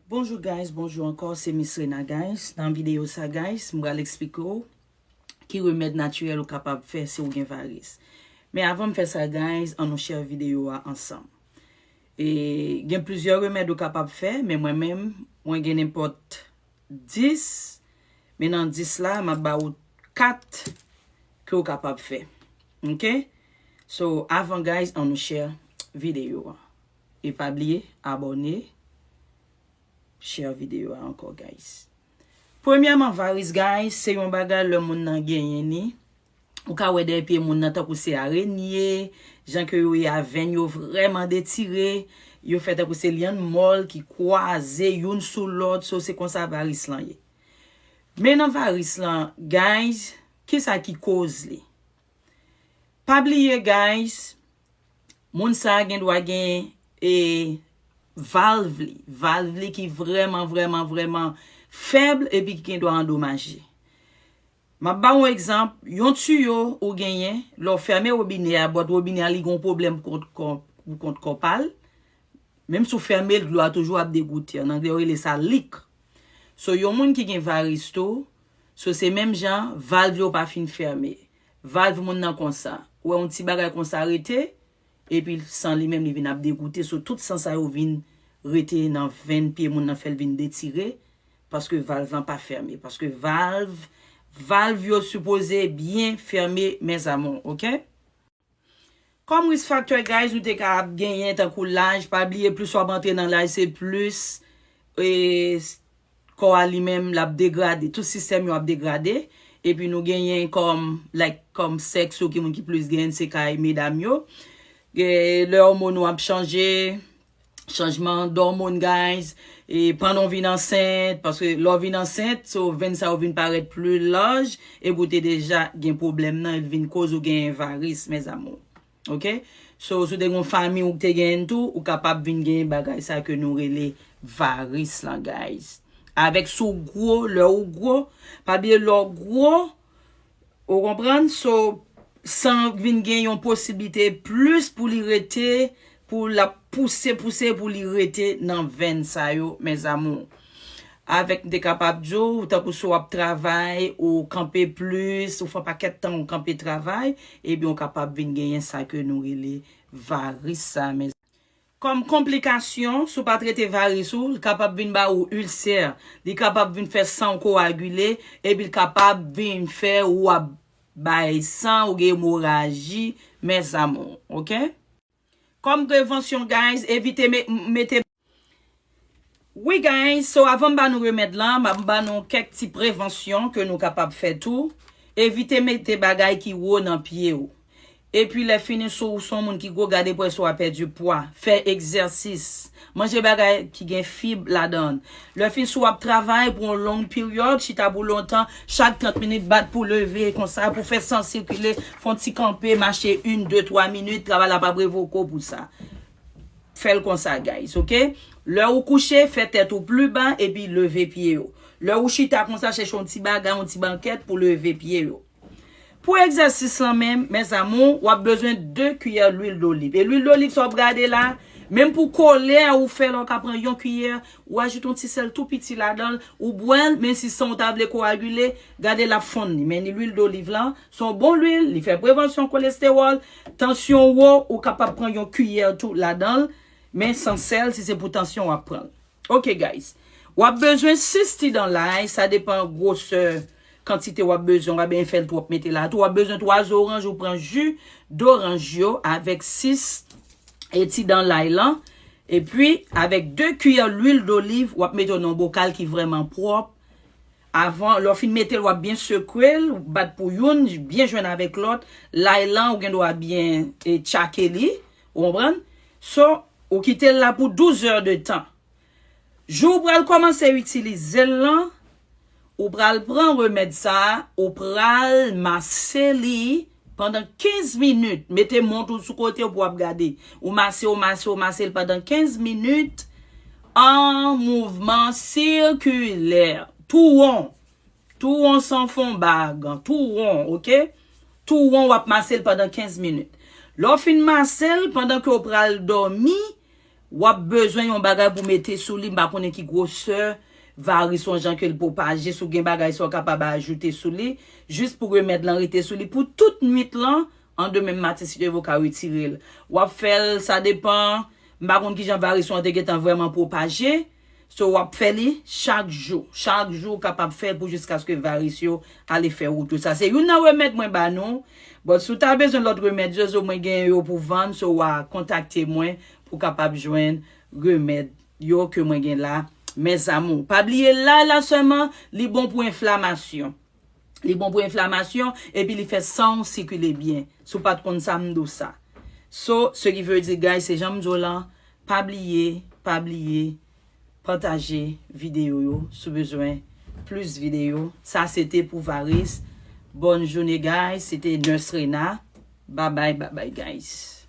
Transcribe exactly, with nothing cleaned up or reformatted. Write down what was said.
Bonjou guys, bonjou ankò, se Miss Rena guys. Nan videyo sa guys, m pral eksplike w ki remèd natirèl ou kapab fè si w gen varis. Men avan m fè sa guys, ann nou share videyo a ansanm. E gen plizyè remèd ou kapab fè, men mwen menm, mwen gen nenpòt dis, men nan dis la, m ap ba ou kat ke w kapab fè. Ok? So, avan guys, ann nou share videyo a. E pa bliye, abòne, share videyo a ankò guys. Premyèman, varis guys, se yon bagay lè moun nan genyen ni. Ou ka wè dèyè pye moun nan tankou se arenye, jan ke yo ye a venn yo vrèman detire, yo fè tankou se lyann mòl ki kwaze youn sou lòt, so se konsa varis lan ye. Men nan varis lan, guys, kisa ki koz li? Pa bliye guys, moun sa a gen dwa gen e valv li, valv li ki vrèman, vrèman, vrèman fèb epi ki gen dwa andomaje. M ap ba w yon egzanp, yon tiyo ou genyen, lè w fèmen wobinè a, bòt wobinè a li gen yon pwoblèm pou kont kò, pou kont kò pa l, menm si w fèmen l, dlo a toujou ap degoute. An anglè, yo rele sa leak. So, yon moun ki gen varis tou, so se menm jan, valv yo pa fin fèmen. Valv moun nan konsa. Ou wè yon ti bagay konsa rete, epi san li menm li vin ap degoute. So, tout san sa yo vin rete nan venn pye moun nan, fè l vin detire, paske valv lan pa fèmen. Paske valv, valv yo sipoze byen fèmen, mes amours, ok? Kòm risk factor, guys, nou te ka ap genyen tankou laj, pa bliye, plis w ap antre nan laj, se plis, e, kò a li menm, l ap degrade, tout sistèm yo ap degrade. Epi nou genyen kòm, like, kòm sèks yo, ki moun ki plis genyen, se kay medam yo. E, lè òmòn ou ap chanje, chanjman dòmòn, guys, e pandan w vin ansent, paske lè w vin ansent, so venn sa yo vin parèt pli laj, epi w te deja gen pwoblèm nan, e vin koz ou gen varis, mes amours. Ok? So, si w te gen yon fanmi ou te genyen tou, ou kapab vin gen bagay sa ke nou rele varis lan, guys. Avèk si w gwo, lè ou gwo, pa bliye lè w gwo, ou konprann? So, san vin gen yon posiblite plis pou li rete, pou l ap pouse, pouse, pou li rete nan venn sa yo, mes amours. Avèk m te kapab di w, tankou si w ap travay, ou kanpe plis, ou fè yon pakèt tan ou kanpe travay, ebyen ou kapab vin genyen sa ke nou rele varis sa, mes. Kòm konplikasyon, si w pa trete varis ou, li kapab vin ba ou ilsè, li kapab vin fè san w koagile, epi li kapab vin fè ou ap bay san, ou gen emoraji, mes amours, ok? Kòm prevansyon, guys, evite me-, mete. Wi, guys, so avan m ba nou remèd lan, m ap ba nou kèk ti prevansyon ke nou kapab fè tou. Evite mete bagay ki wo nan pye w. Epi lè fini, si w se yon moun ki gwo, gade pou wè si w ap pèdi pwa. Fè egzèsis. Manje bagay ki gen fib ladan l. Lè fini, si w ap travay pou yon long peryòd, chita pou lontan, chak trant minit bat pou leve konsa, pou fè san sikile, fè yon ti kanpe, mache youn, de, twa minit, travay la p ap revoke w pou sa. Fè l konsa, guys, ok? Lè ou kouche, fè tèt ou pli ba epi leve pye yo. Lè ou chita konsa, chèche yon ti bagay, yon ti bankèt pou leve pye yo. Pou egzèsis lan menm, mes amours, w ap bezwen de kiyè lwil doliv. E lwil doliv sa w ap gade la, menm pou kolè ou fè la, ou ka pran yon kiyè, ou ajoute yon ti sèl tou piti ladan l, ou bwè l, men si san w ta vle koagile, gade l ap fonn li. Men ni lwil doliv lan, se yon bon lwil, li fè prevansyon kolestewòl, tansyon wo, ou kapab pran yon kiyè tou ladan l, men san sèl si se pou tansyon w ap pran l. Ok, guys. W ap bezwen sis ti dan lay, sa depan gwosè kantite w ap bezwen, w ap bezwen fè l twòp mete la tou. W ap bezwen twa zoranj, ou pran ji doranj yo avèk sis e ti dan lay lan. Epi, avèk de kiyè lwil doliv, w ap mete yo nan yon bokal ki vrèman pwòp. Avan, lè w fin mete l, w ap byen sekwe l, bat pou youn, byen jwenn avèk lòt. Lay lan, ou gen dwa byen e, tchake li, ou konprann? So, ou kite l la pou douz è de tan. Jou w pral kòmanse itilize l lan, ou pral pran remèd sa a, ou pral mase li pandan kenz minit. Mete mont ou sou kote w pou w ap gade. Ou mase, ou mase, ou mase l pandan kenz minit an mouvman sikilè. Tou won. Tou won san fon bag. Tou won, ok? Tou won w ap mase l pandan kenz minit. Lè w fin mase l, pandan ke w pral dòmi, W ap bezwen yon bagay pou mete sou li, m pa konnen ki gwosè varis yon jan ke l pwopaje, si w gen bagay sa w kapab ajoute sou li, jis pou remèd lan rete sou li pou tout nwit lan, an demen maten si Dye vle w ka retire l. W ap fè l, sa depan, m pa konn kijan varis lan te gentan vrèman pwopaje, so w ap fè li chak jou, chak jou w kapab fè l pou jiskaske varis yo ale fè wout yo. Sa se youn nan remèd mwen ba nou, but si w ta bezwen lòt remèd, Jojo, mwen gen yo pou vann, so w a kontakte mwen pou kapab jwenn remèd yo ke mwen gen la, mes amours. Pa bliye lay la sèlman, li bon pou enflamasyon. Li bon pou enflamasyon, epi li fè san w sikile byen. Si w pa t konn sa, m di w sa. So, ce qui veut dire, guys, se jan m di w lan, pa bliye, pa bliye, pataje videyo yo, si w bezwen plis videyo. Sa se te pou varis. Bonne journée, guys. Se te Nurse Rena. Bye bye, bye bye, guys.